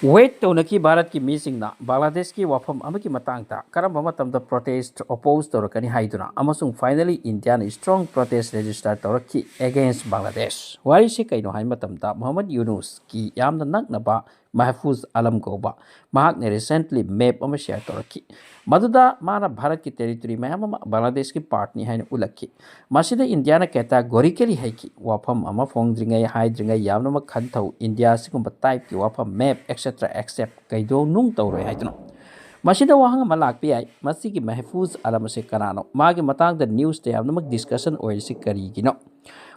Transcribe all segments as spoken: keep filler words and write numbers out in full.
Wait ꯇꯧꯅꯈꯤ ꯚꯥꯔꯠꯀꯤ ꯃꯤꯁꯤꯡꯅ ꯕꯪꯒ꯭ꯂꯥꯗꯦꯁꯀꯤ ꯋꯥꯐꯝ ꯑꯃꯒꯤ ꯃꯇꯥꯡꯗ ꯀꯔꯝꯕ ꯃꯇꯝꯗ protest oppose ꯇꯧꯔꯛꯀꯅꯤ ꯍꯥꯏꯗꯨꯅ, ꯑꯃꯁꯨꯡ finally ꯏꯟꯗꯤꯌꯥꯅ strong protest register ꯇꯧꯔꯛꯈꯤ against ꯕꯪꯒ꯭ꯂꯥꯗꯦꯁ꯫ ꯋꯥꯔꯤꯁꯤ ꯀꯩꯅꯣ ꯍꯥꯏꯕ ꯃꯇꯝꯗ, ꯃꯨꯍꯝꯃꯗ ꯌꯨꯅꯨꯁꯀꯤ ꯌꯥꯝꯅ ꯅꯛꯅꯕ ꯃꯍꯐꯨꯖ ꯑꯂꯝ ꯀꯧꯕ ꯃꯍꯥꯛꯅ recently map ꯑꯃ share ꯇꯧꯔꯛꯈꯤ꯫ ꯃꯗꯨꯗ ꯃꯥꯅ ꯚꯥꯔꯠꯀꯤ territory ꯃꯌꯥꯝ ꯑꯃ ꯕꯪꯒ꯭ꯂꯥꯗꯦꯁꯀꯤ partꯅꯤ ꯍꯥꯏꯅ ꯎꯠꯂꯛꯈꯤ꯫ ꯃꯁꯤꯗ ꯏꯟꯗꯤꯌꯥꯅ categorically ꯍꯥꯏꯈꯤ, "ꯋꯥꯐꯝ ꯑꯃ ꯐꯣꯡꯗ꯭ꯔꯤꯉꯩ, ꯍꯥꯏꯗ꯭ꯔꯤꯉꯩ ꯌꯥꯝꯅꯃꯛ ꯈꯟꯊꯧ, ꯏꯟꯗꯤꯌꯥ ꯑꯁꯤꯒꯨꯝꯕ typeꯀꯤ ꯋꯥꯐꯝ, map, et cetera accept ꯀꯩꯗꯧꯅꯨꯡ ꯇꯧꯔꯣꯏ" ꯍꯥꯏꯗꯨꯅ꯫ ꯃꯁꯤꯗ ꯋꯥꯍꯪ ꯑꯃ ꯂꯥꯛꯄ ꯌꯥꯏ, ꯃꯁꯤꯒꯤ ꯃꯍꯐꯨꯖ ꯑꯂꯝ ꯑꯁꯤ ꯀꯅꯥꯅꯣ? ꯃꯥꯒꯤ ꯃꯇꯥꯡꯗ newsꯇ ꯌꯥꯝꯅꯃꯛ discussion ꯑꯣꯏꯔꯤꯁꯤ ꯀꯔꯤꯒꯤꯅꯣ?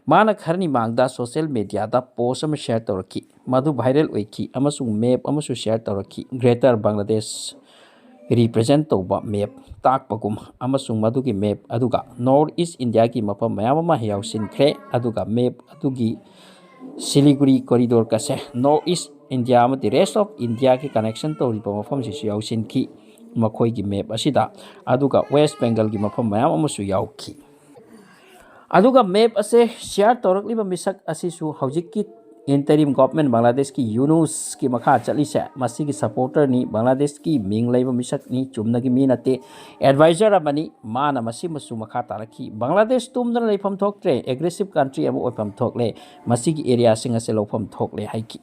ꯃꯥꯅ ꯈꯔꯅꯤ ꯃꯥꯡꯗ social mediaꯗ post ꯑꯃ share ꯇꯧꯔꯛꯈꯤ, ꯃꯗꯨ viral ꯑꯣꯏꯈꯤ, ꯑꯃꯁꯨꯡ map ꯑꯃꯁꯨ share ꯇꯧꯔꯛꯈꯤ, Greater Bangladesh represent ꯇꯧꯕ map ꯇꯥꯛꯄꯒꯨꯝ, ꯑꯃꯁꯨꯡ ꯃꯗꯨꯒꯤ map ꯑꯗꯨꯒ North East ꯏꯟꯗꯤꯌꯥꯒꯤ ꯃꯐꯝ ꯃꯌꯥꯝ ꯑꯃ ꯌꯥꯎꯁꯤꯟꯈ꯭ꯔꯦ, ꯑꯗꯨꯒ map ꯑꯗꯨꯒꯤ ꯁꯤꯂꯤꯒꯨꯔꯤ corridor ꯀꯁꯦ North East ꯏꯟꯗꯤꯌꯥ ꯑꯃꯗꯤ rest of ꯏꯟꯗꯤꯌꯥꯒꯤ connection ꯇꯧꯔꯤꯕ ꯃꯐꯝꯁꯤꯁꯨ ꯌꯥꯎꯁꯤꯟꯈꯤ ꯃꯈꯣꯏꯒꯤ map ꯑꯁꯤꯗ, ꯑꯗꯨꯒ West Bengalꯒꯤ ꯃꯐꯝ ꯃꯌꯥꯝ ꯑꯃꯁꯨ ꯌꯥꯎꯈꯤ꯫ ꯑꯗꯨꯒ map ꯑꯁꯦ share ꯇꯧꯔꯛꯂꯤꯕ ꯃꯤꯁꯛ ꯑꯁꯤꯁꯨ ꯍꯧꯖꯤꯛꯀꯤ interim government ꯕꯪꯒ꯭ꯂꯥꯗꯦꯁꯀꯤ ꯌꯨꯅꯨꯁꯀꯤ ꯃꯈꯥ ꯆꯠꯂꯤꯁꯦ, ꯃꯁꯤꯒꯤ supporterꯅꯤ, ꯕꯪꯒ꯭ꯂꯥꯗꯦꯁꯀꯤ ꯃꯤꯡ ꯂꯩꯕ ꯃꯤꯁꯛꯅꯤ, ꯆꯨꯝꯅꯒꯤ ꯃꯤ ꯅꯠꯇꯦ, advisor ꯑꯃꯅꯤ꯫ ꯃꯥꯅ ꯃꯁꯤꯃꯁꯨ ꯃꯈꯥ ꯇꯥꯔꯛꯈꯤ, "ꯕꯪꯒ꯭ꯂꯥꯗꯦꯁ ꯇꯨꯝꯗꯅ ꯂꯩꯐꯝ ꯊꯣꯛꯇ꯭ꯔꯦ, aggressive country ꯑꯃ ꯑꯣꯏꯐꯝ ꯊꯣꯛꯂꯦ, ꯃꯁꯤꯒꯤ areaꯁꯤꯡ ꯑꯁꯦ ꯂꯧꯐꯝ ꯊꯣꯛꯂꯦ" ꯍꯥꯏꯈꯤ꯫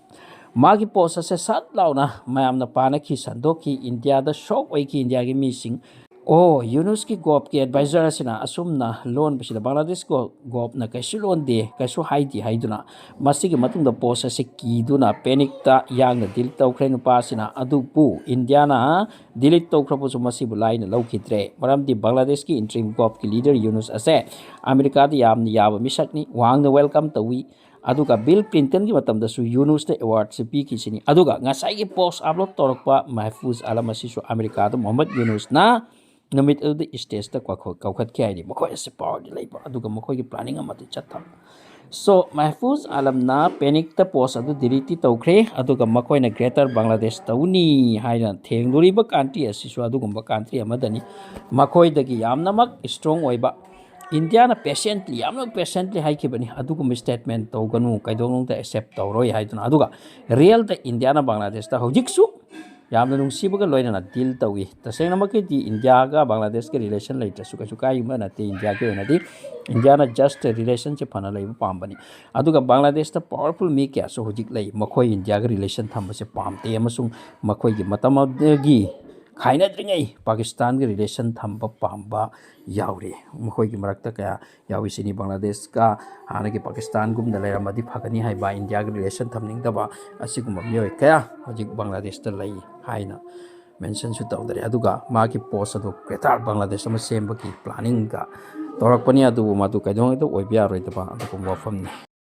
ꯃꯥꯒꯤ post ꯑꯁꯦ ꯁꯠ ꯂꯥꯎꯅ ꯃꯌꯥꯝꯅ ꯄꯥꯅꯈꯤ, ꯁꯟꯗꯣꯛꯈꯤ, ꯏꯟꯗꯤꯌꯥꯗ shock ꯑꯣꯏꯈꯤ ꯏꯟꯗꯤꯌꯥꯒꯤ ꯃꯤꯁꯤꯡ꯫ ꯑꯣ, ꯌꯨꯅꯨꯁꯀꯤ ꯒꯣꯞꯀꯤ advisor ꯑꯁꯤꯅ ꯑꯁꯨꯝꯅ ꯂꯣꯟꯕꯁꯤꯗ ꯕꯪꯒ꯭ꯂꯥꯗꯦꯁ ꯒꯣꯞꯅ ꯀꯩꯁꯨ ꯂꯣꯟꯗꯦ, ꯀꯩꯁꯨ ꯍꯥꯏꯗꯦ ꯍꯥꯏꯗꯨꯅ ꯃꯁꯤꯒꯤ ꯃꯇꯨꯡꯗ post ꯑꯁꯤ ꯀꯤꯗꯨꯅ panic ꯇ ꯌꯥꯡꯅ delete ꯇꯧꯈ꯭ꯔꯦ ꯅꯨꯄꯥ ꯑꯁꯤꯅ꯫ ꯑꯗꯨꯕꯨ ꯏꯟꯗꯤꯌꯥꯅ delete ꯇꯧꯈ꯭ꯔꯕꯁꯨ ꯃꯁꯤꯕꯨ ꯂꯥꯏꯅ ꯂꯧꯈꯤꯗ꯭ꯔꯦ, ꯃꯔꯝꯗꯤ ꯕꯪꯒ꯭ꯂꯥꯗꯦꯁꯀꯤ interim ꯒꯣꯞꯀꯤ leader ꯌꯨꯅꯨꯁ ꯑꯁꯦ ꯑꯃꯦꯔꯤꯀꯥꯗ ꯌꯥꯝꯅ ꯌꯥꯕ ꯃꯤꯁꯛꯅꯤ, ꯋꯥꯡꯅ welcome ꯇꯧꯏ꯫ ꯑꯗꯨꯒ ꯕꯤꯜ ꯀ꯭ꯂꯤꯟꯇꯟꯒꯤ ꯃꯇꯝꯗꯁꯨ ꯌꯨꯅꯨꯁꯇ awardꯁꯤ ꯄꯤꯈꯤꯁꯤꯅꯤ꯫ ꯑꯗꯨꯒ ꯉꯁꯥꯏꯒꯤ post upload ꯇꯧꯔꯛꯄ ꯃꯍꯐꯨꯖ ꯑꯂꯝ ꯑꯁꯤꯁꯨ ꯑꯃꯦꯔꯤꯀꯥꯗ ꯃꯨꯍꯝꯃꯗ ꯌꯨꯅꯨꯁꯅ ꯅꯨꯃꯤꯠ ꯑꯗꯨꯗ stageꯇ ꯀꯧꯈꯠ-, ꯀꯧꯈꯠꯈꯤ ꯍꯥꯏꯗꯤ ꯃꯈꯣꯏ ꯑꯁꯤ powerꯗꯤ ꯂꯩꯕ, ꯑꯗꯨꯒ ꯃꯈꯣꯏꯒꯤ planning ꯑꯃꯗꯤ ꯆꯠꯊꯕ꯫ So, ꯃꯍꯐꯨꯖ ꯑꯂꯝꯅ panicꯇ post ꯑꯗꯨ deleteꯇꯤ ꯇꯧꯈ꯭ꯔꯦ, ꯑꯗꯨꯒ ꯃꯈꯣꯏꯅ Greater Bangladesh ꯇꯧꯅꯤ ꯍꯥꯏꯅ ꯊꯦꯡꯂꯨꯔꯤꯕ country ꯑꯁꯤꯁꯨ ꯑꯗꯨꯒꯨꯝꯕ country ꯑꯃꯗꯅꯤ꯫ ꯃꯈꯣꯏꯗꯒꯤ ꯌꯥꯝꯅꯃꯛ strong ꯑꯣꯏꯕ, ꯏꯟꯗꯤꯌꯥꯅ patiently, ꯌꯥꯝꯅ patiently ꯍꯥꯏꯈꯤꯕꯅꯤ, "ꯑꯗꯨꯒꯨꯝꯕ statement ꯇꯧꯒꯅꯨ, ꯀꯩꯗꯧꯅꯨꯡꯗ accept ꯇꯧꯔꯣꯏ" ꯍꯥꯏꯗꯨꯅ꯫ ꯑꯗꯨꯒ realꯇ ꯏꯟꯗꯤꯌꯥꯅ ꯕꯪꯒ꯭ꯂꯥꯗꯦꯁꯇ ꯍꯧꯖꯤꯛꯁꯨ ꯌꯥꯝꯅ ꯅꯨꯡꯁꯤꯕꯒ ꯂꯣꯏꯅꯅ deal ꯇꯧꯏ꯫ ꯇꯁꯦꯡꯅꯃꯛꯀꯤꯗꯤ ꯏꯟꯗꯤꯌꯥꯒ ꯕꯪꯒ꯭ꯂꯥꯗꯦꯁꯀ relation ꯂꯩꯇ꯭ꯔꯁꯨ ꯀꯩꯁꯨ ꯀꯥꯏꯕ ꯅꯠꯇꯦ꯫ ꯏꯟꯗꯤꯌꯥꯒꯤ ꯑꯣꯏꯅꯗꯤ ꯏꯟꯗꯤꯌꯥꯅ just relationꯁꯦ ꯐꯅ ꯂꯩꯕ ꯄꯥꯝꯕꯅꯤ꯫ ꯑꯗꯨꯒ ꯕꯪꯒ꯭ꯂꯥꯗꯦꯁꯇ powerful ꯃꯤ ꯀꯌꯥꯁꯨ ꯍꯧꯖꯤꯛ ꯂꯩ, ꯃꯈꯣꯏ ꯏꯟꯗꯤꯌꯥꯒ relation ꯊꯝꯕꯁꯦ ꯄꯥꯝꯗꯦ ꯑꯃꯁꯨꯡ ꯃꯈꯣꯏꯒꯤ ꯃꯇꯝ ꯑꯗꯨꯗꯒꯤ ꯈꯥꯏꯅꯗ꯭ꯔꯤꯉꯩ ꯄꯥꯀꯤꯁꯇꯥꯟꯒ relation ꯊꯝꯕ ꯄꯥꯝꯕ ꯌꯥꯎꯔꯤ꯫ ꯃꯈꯣꯏꯒꯤ ꯃꯔꯛꯇ ꯀꯌꯥ ꯌꯥꯎꯏꯁꯤꯅꯤ꯫ ꯕꯪꯒ꯭ꯂꯥꯗꯦꯁꯀ ꯍꯥꯟꯅꯒꯤ ꯄꯥꯀꯤꯁꯇꯥꯟꯒꯨꯝꯅ ꯂꯩꯔꯝꯃꯗꯤ ꯐꯒꯅꯤ ꯍꯥꯏꯕ, ꯏꯟꯗꯤꯌꯥꯒ relation ꯊꯝꯅꯤꯡꯗꯕ ꯑꯁꯤꯒꯨꯝꯕ ꯃꯤꯑꯣꯏ ꯀꯌꯥ ꯍꯧꯖꯤꯛ ꯕꯪꯒ꯭ꯂꯥꯗꯦꯁꯇ ꯂꯩ ꯍꯥꯏꯅ mentionꯁꯨ ꯇꯧꯗꯔꯦ꯫ ꯑꯗꯨꯒ ꯃꯥꯒꯤ post ꯑꯗꯨ Greater ꯕꯪꯒ꯭ꯂꯥꯗꯦꯁ ꯑꯃ ꯁꯦꯝꯕꯒꯤ planningꯒ ꯇꯧꯔꯛꯄꯅꯤ꯫ ꯑꯗꯨꯕꯨ ꯃꯗꯨ ꯀꯩꯗꯧꯉꯩꯗ ꯑꯣꯏꯕ ꯌꯥꯔꯣꯏꯗꯕ ꯑꯗꯨꯒꯨꯝꯕ ꯋꯥꯐꯝꯅꯤ꯫